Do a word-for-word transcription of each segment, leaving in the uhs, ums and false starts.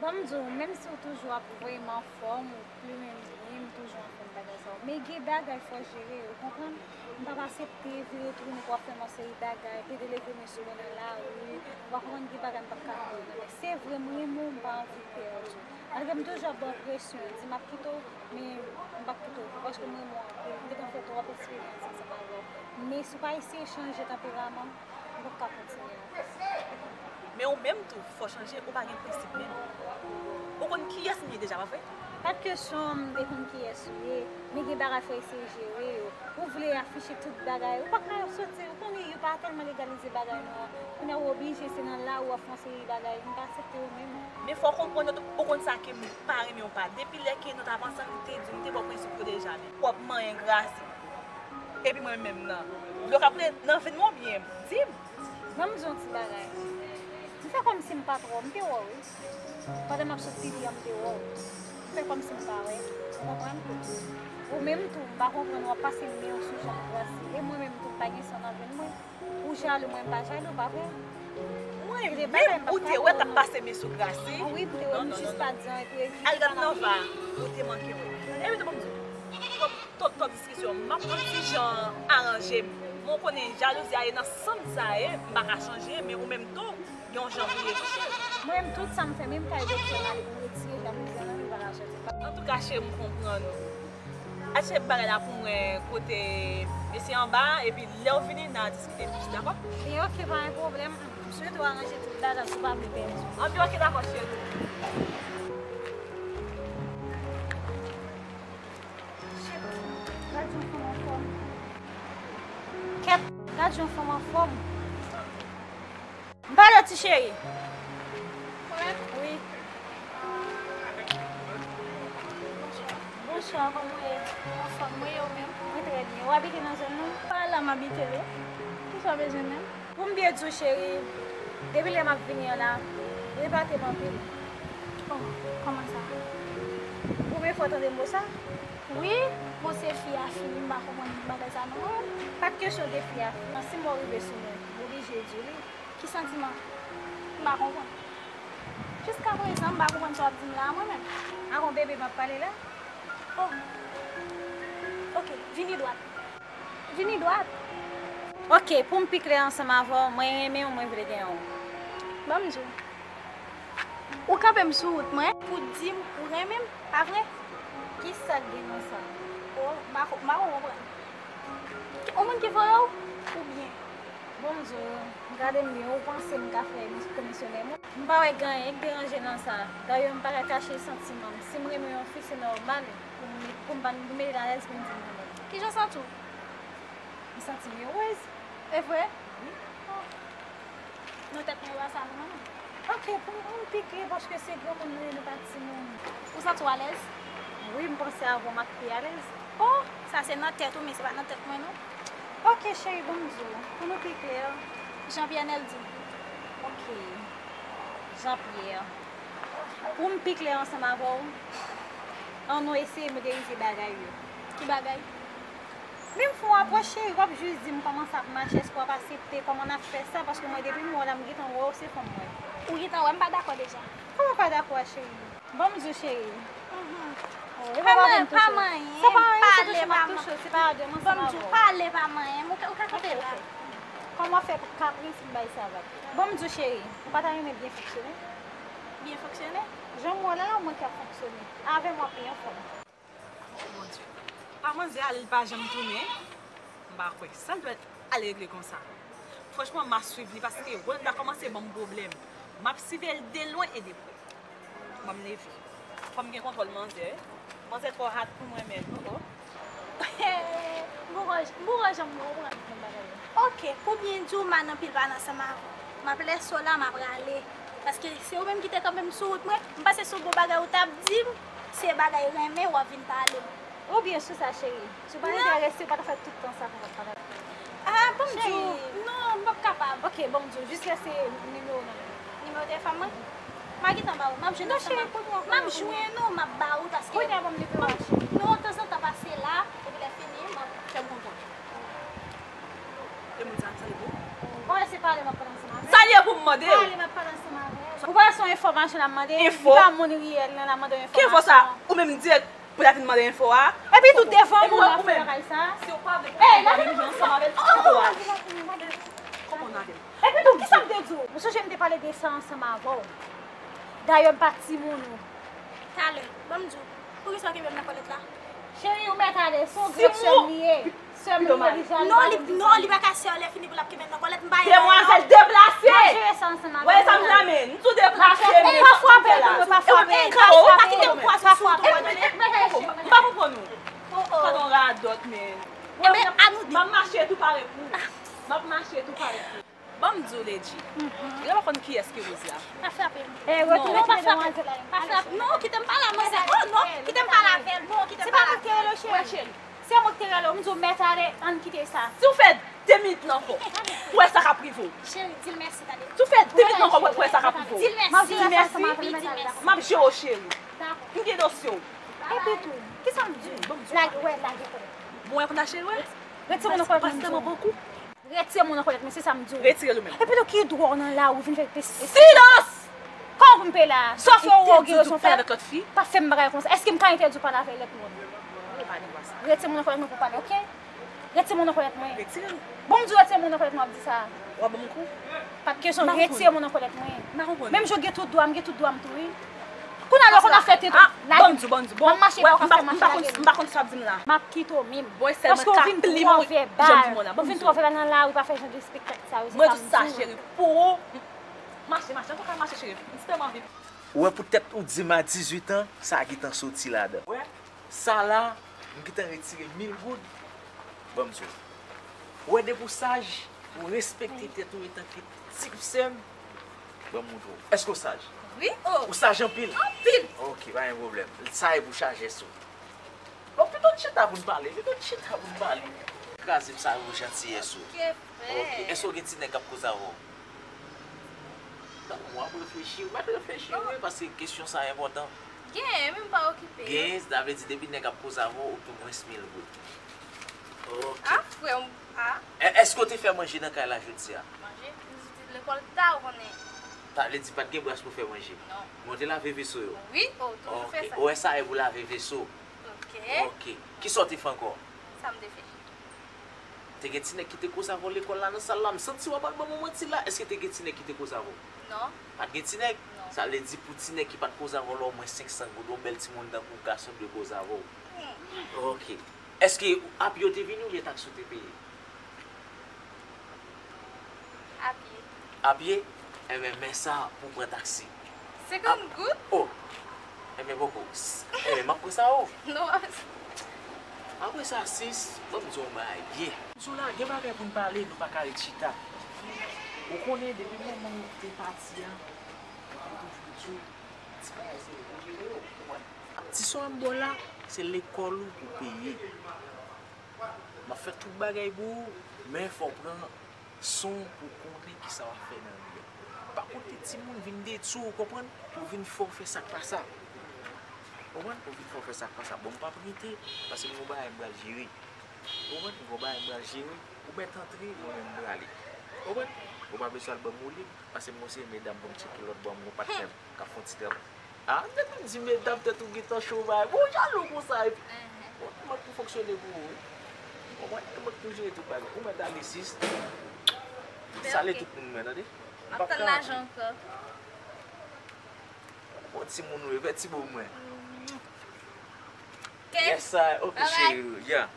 Ban m di w, menm si w toujou ap voye m anfòm, ou plimen m byen, m toujou anfòm bagay sa yo. Men gen bagay fò jere yo, konprann? M p ap aksepte vire tounen pou w ap fè m yon seri bagay, pede leve men sou mwen nan lari, ou pa konprann gen bagay m p ap ka pran nan men. Se vre, m renmen w, m pa anvi pèdi w. Malgre m toujou ap ba w presyon, di m ap kite w, men m p ap kite w vre, paske m renmen w anpil, m gentan fè twòp eksperyans ansanm avè w. Men si w pa eseye chanje tanperaman, m p ap ka kontinye ankò. Men ou menm tou, fò chanje, ou pa gen prensip menm. Ou konn kiyès m ye deja, pa vre? Pa t kesyon m te konn kiyès ou ye, men gen bagay fò eseye jere yo. Ou vle afiche tout bagay, ou pa ka soti, ou konnen yo pa tèlman legalize bagay nou an. Kounye a ou oblije se nan lari w ap fè yon seri bagay, m pa aksepte yo menm. Men fò w konprann, ou konn sa ke m pa renmen w pa. Depi lè ke nou t ap ansanm, m te di w, m te ba w prensip ou deja, men w ap manyen Grace. Epi mwen menm nan. Dlo k ap rele nan venn mwen oubyen? Di m. Ban m di w yon ti bagay. M fè kòmsi m pa t wè w, m te wè w wi. Pandan m ap sot pipi an, m te wè w. M fè kòmsi m pa wè. Ou konprann? Ou menm tou, m pa konprann, w ap pase men w sou janm Grace. E mwen menm tou, m pa gen san nan venn mwen. Ou jalou, mwen m pa jalou, pa vre? Mwen menm, ou te wè t ap pase men sou Grace? Wi, m te wè, m jis pa di anyen pou evite. Al gad Nova, ou te manke wè. Epi tou, ban m di w, twòp, twòp, twòp diskisyon. M ap yon ti jan aranje m. Men w konnen jalouzi a ye nan san m sa ye, m pa ka chanje, men ou menm tou, gen yon jan pou ye tou, cheri. Mwen menm, tout sa m fè, menm kay doktè m ale pou m retire jalouzi a nan men m, m pa ka chanje. Antouka, cheri, m konprann ou. Al chèche bagay la pou mwen kote mesye anba a, epi lè w vini, n a diskite plis, dakò? Ebyen, oke, pa gen pwoblèm. M swete w aranje tout bagay si w pa vle pèdi. Anben, oke, dakò, cheri. Kèt, gad yon fanm anfòm. Kèt, gad yon fanm anfòm. M pale ti cheri. Mwen? Wi. Bonswa, kòman w ye? Anfòm, mwen ye, ou menm? Mwen trè byen. Ou abite nan zòn nan? Pa la m abite, non. Kisa w bezwen menm? Pou m byen di w, cheri, depi lè m ap vini an la, yo eplate m anpil. Oh, kòman sa? Premye fwa w tande mo sa? Wi, bon, se fi a fini, m pa konprann bagay sa non. Pa t kesyon de fi a fini. Si mo rive sou mwen, m oblije di w li. Ki santiman? M pa konprann. Jiskaprezan, m pa konprann sa w ap di m la a mwen menm. A bon, bebe, m ap pale la. Oh. Oke, vini dwat. Vini dwat. Oke, pou m pi klè ansanm avè w, mwen renmen w, mwen vle gen w. Ban m di w. Ou kanpe m sou wout mwen pou di m ou renmen m, pa vre? Kisa k gen nan sa? Oh, m pa ko-, m pa ko konprann. Yon moun ki voye w, oubyen? Bon, m di w, gade m byen, ou panse m ka fè mis-, komisyonè mwen? M pa wè gen anyen k deranje nan sa. Dayè, m pa ka kache santiman m. Si m renmen yon fi, se nòmal pou m, pou m pa, pou m mete l alèz pou m di m renmen l. Kijan w santi w? M santi m erez. E vre? Wi. Oh. Nan tèt mwen, e pa sa non. Oke, pou m, pou m pi klè, paske se granmoun nou ye, nou pa timoun. Ou santi w alèz? Wi, m panse avè w m ap pi alèz. Oh, sa se nan tèt ou, men se pa nan tèt mwen non. Oke, cheri, ban m di w, pou nou pi klè. Jean Pierre Neldy. Oke, Jean Pierre. Pou m pi klè ansanm avè w, ann nou eseye modèlize bagay yo. Ki bagay? Men m fè w apwòch, cheri, w ap jis di m kòman sa ap mache, èske w ap aksepte, kòman n ap fè sa, paske mwen depi m wè w la, m gentan wè w se fanm mwen. Ou gentan wè m pa dakò deja. Kòman w pa dakò a, cheri? Ban m di w, cheri. Mhm. Oh, e pa pa vin touche w. Sa pa anyen, se touche m ap touche w, se pa de m ansanm avè w. Ban m di w, pale pa m anyen, ou ka, ou ka kanpe la. Kòman w fè pou kapris m bay sa vag? Ban m di w, cheri, ou pa ta renmen byen fonksyone? Byen fonksyone? Jan m wè w la, mwen k ap fonksyone. Avè m w ap pi anfòm. Bondye. Pa manzè ale, li pa janm tounen. M pa kwè. Sa l dwèt al regle konsa. Franchman, m a swiv li paske Rolda kòmanse ban m pwoblèm. M ap siveye l de lwen e de prè. Ban m leve. Fò m gen kontwòl manzè, wi. Manzè twò hard pou mwen menm. Oh, oh. M poko, m poko janm konprann. Oke, pou byen di w, m a nan pil pa nan ansanm avè w. M ap lèse w la, m ap rale. Paske se ou menm ki te kanpe m sou wout mwen. M panse se yon bon bagay ou t ap di m. Se bagay renmen w ap vin pale m. Oubyen sou sa, cheri. Si w pa enterese, w pa ta fè tout tan sa konsa, w pa ta. Ah, ban m di w. Non, m p ap kapab. Oke, ban m di w. Jis lèse nimewo nan men m. Nimewo telefòn mwen? M a gentan ba ou. M ap jwenn ansanm ak, m ap jwenn ou, m ap ba ou paske. Kounye a ban m nimewo a, cheri. Non, tanzantan pase la, epi lè fini, m ap fè m kontan. E moun sa, sa li pou? Bon, se pale m ap pale ansanm avè l. Sa li ye pou m mande w? Pale m ap pale ansanm avè l. Ou pa se yon enfòmasyon l ap mande? Li pa moun reyèl nan, l ap mande yon enfòmasyon. Ki enfo sa? Ou menm dirèk pou ta vin mande enfo a? Epi tou devan moun nan fè bagay sa. Si w pa vle pale menm jan ansanm avèk pito a. Kòman w avè l? Epi tou, kisa m te di w? Ou sonje m te pale de sa ansanm avè w. Dayè, m pa timoun ou. Talè, ban m di w, poukisa w kenbe m nan kòlèt la? Cheri, ou mèt ale, se yon grann sè m li ye. Sè m li ye, li jal. Non, li, non, li pa ka sè, lè fini pou l ap kenbe m nan kòlèt, m pa ye la, non. Demwazèl, deplase! N ap jere sa ansanm avè w. Wè sa m renmen. M di w deplase, men. Pa frape m, pa frape m, pa frape m. Pa kite m kwaze sou ou, tande. M pa konprann ou. Tande yon radòt, men. Enben, annou de. M ap mache tou pare pou ou. M ap mache tou pare pou ou. Ban m di w, Lady. Ou pa konn kiyès ki Rosie a? Pa frape m. Eh, retounen kite demwazèl la. Pa frape. Non, kite m pale a manzè. Oh, non, kite m pale avè l. Non, kite m pale avè l. Se pa mwen ki te rele w, cheri. Se mwen ki te rele w. M di w mèt ale, ann kite sa. Si w fè de minit nan kò, pou wè sa k ap rive w. Cheri, di l mèsi, tande. Si w fè de minit nan kò, pou wè sa k ap rive w. Di l mèsi. Di l mèsi. M ap jere w, cheri. M gen dosye w. Epi tou, kisa m di w? Lage, wè, lage kò. Bon, wè, konn sa cheri, wè. Retire mwen nan kòlèt mwen, m di w. Pas tèlman bon kou. Retire mwen nan kòlèt mwen, se sa m di w. Retire l ou menm. Epi tou ki dwa w nan lari vin fè pes. Silans! Kòman pou m peye la? Sa w fè w gen rezon fè. Pa fè m bagay konsa. Èske m ka entèdi w pale avè lòt moun? Retire mwen nan kòlèt mwen pou pale, oke? Retire mwen nan kòlèt mwen. Retire l. Bon, m di w retire mwen nan kòlèt mwen, w ap di sa. W ap ban m kou? Pa t kesyon, retire mwen nan kòlèt mwen. M pa konprann. Menm jan w gen tout dwa, m gen tout dwa m tou, wi. Kounye a lè w konn ap fè tete, lage m. Ban m di w, ban m di w. M ap mache pa w ka fè m mache, lage m. M pa konn sa w ap di m la. M ap kite w menm. Bon, e sèlman ka plim jan m di w la. Ban m di w. Paske w vin twò vèbal. W vin twò vèbal nan lari, pa fè jan de espektak sa yo, se sa m di w. Mwen di w sa, cheri, pou ou. Mache, mache, an tou ka mache, cheri. M tèlman anvi. Ou wè poutèt ou di m a dizuit an, sa gentan soti ladan. Wè, sa la, m gentan retire mil goud. Ban m di w. Ou wè depi w saj, ou respekte tèt ou etanke ti sè m. Ban m montre w. Èske w saj? Wi, o. Ou saj anpil? Anpil. Oke, pa gen pwoblèm. Sa e pou chaje sou. Bon, pito n chita pou n pale, pito n chita pou n pale. Kraze m sa yo jantiyès ou. Oke, frè. Oke, èske w gen ti nèg k ap koze avè w? Tann mwen, w ap reflechi, ou mèt reflechi, wi, paske kesyon sa enpòtan. Gen, men m pa okipe yo. Gen, sa vle di depi nèg ap koze avè w, ou gen mwens mil goud. Oke. A, frè m, a. È-, èske w te fè manje nan kay la jodi a? Manje? M soti lekòl ta, ou konnen. Sa vle di pa t gen bras pou fè manje? Non. Men w te lave veso yo? Wi, o, toujou fè sa. Oke. Ou wè sa e pou lave veso? Oke. Oke. Kisa w te fè ankò? Sa m te fè? Te gen ti nèg ki te koze avè w lekòl la nan sal la? M santi w ap al ban mwen manti la. Èske te gen ti nèg ki te koze avè w? Non. Pa t gen ti nèg? Non. Sa vle di pou ti nèg ki pa t koze avè w la, omwen senk san goud, yon bèl timoun tankou w ka sanble koze avè w. Hmm. Oke. Èske a pye w te vini oubyen taksi w te peye? A pye. A pye? Enben, men sa pou w pran taksi. Senkant goud? O! Enben, poko. S-, enben, m ap pran sa, o. Non, apre sa, sis, ban m di w yon bagay byen. M di w la, gen bagay pou n pale, nou pa ka ret chita. Ou konnen, depi moman ou te pati a, m te toujou di w, ti bagay se lekòl yo, ou konprann? Ti sò a m ba w la, se lekòl ou pou peye. M ap fè tout bagay pou ou, men fò w pran swen w pou w konnen kisa w ap fè nan vi a. Pa koute timoun vin detwi w, konprann, pou vin fè w fè sa k pa sa. Konprann? Pou vin fè w fè sa k pa sa. Bon, m p ap rete, paske m gon bagay m pral jere. Konprann? M gon bagay m pral jere. Ou mèt antre, mwen menm m prale. Konprann? Ou pa bezwen al ban m woulib, paske m gon seri medam pou m tcheke lòt bò, m gon patnè m k ap fè yon ti travay. A, depi m di medam tèt ou gentan cho, bay, bon, jalou konsa, epi, bon, mwen pou fonksyone pou ou, wi. Bon, mwen, mwen pou jere tout bagay. Ou mèt ale, sis. Sale tout moun mwen, tande? M ap tann lajan ankò. Bon, timoun ou ye, fè ti bo mwen. Yes, I. Ok, cheri, yeah.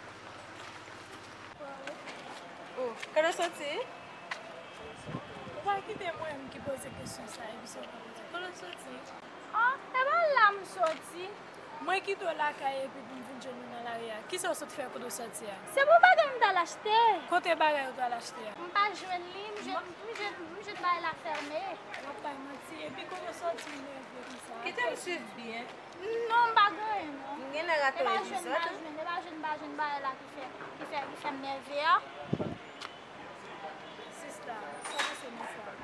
Oh, kote w soti? Ou pa kite mwen menm ki poze kesyon sa, epi se ou ki poze. Kote w soti? Ah, e pa la m soti. Mwen kite w lakay epi pou m vin jwenn ou nan lari a. Kisa w sot fè kote w soti a? Se pou bagay m t al achte. Kote bagay ou t al achte a? M pa jwenn li, m jwenn, m jwenn, m jwenn bagay la fèmen. W ap bay manti, epi kote w soti m nève konsa? Kite m swiv byen. Non, m pa gen anyen, non. M genlè rate yon epizòd. E pa jwenn, pa jwenn, e pa jwenn, pa jwenn bagay la ki fè, ki fè, ki fè m nève a. Sista, sa pase nan sa?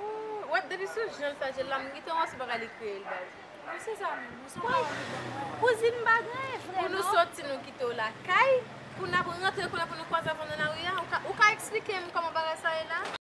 Ooh, w ap depi sou jan l fè je l la, m gentan wè se bagay li kreye l ba ou. Wi, se sa menm, wi, se yon pawòl li ban mwen. Kouzin, m pa gen anyen vre, non. Pou nou soti, nou kite w lakay, pou n ap rantre kounye a pou nou kwaze avè w nan lari a, ou ka, ou ka eksplike m kòman bagay sa ye la?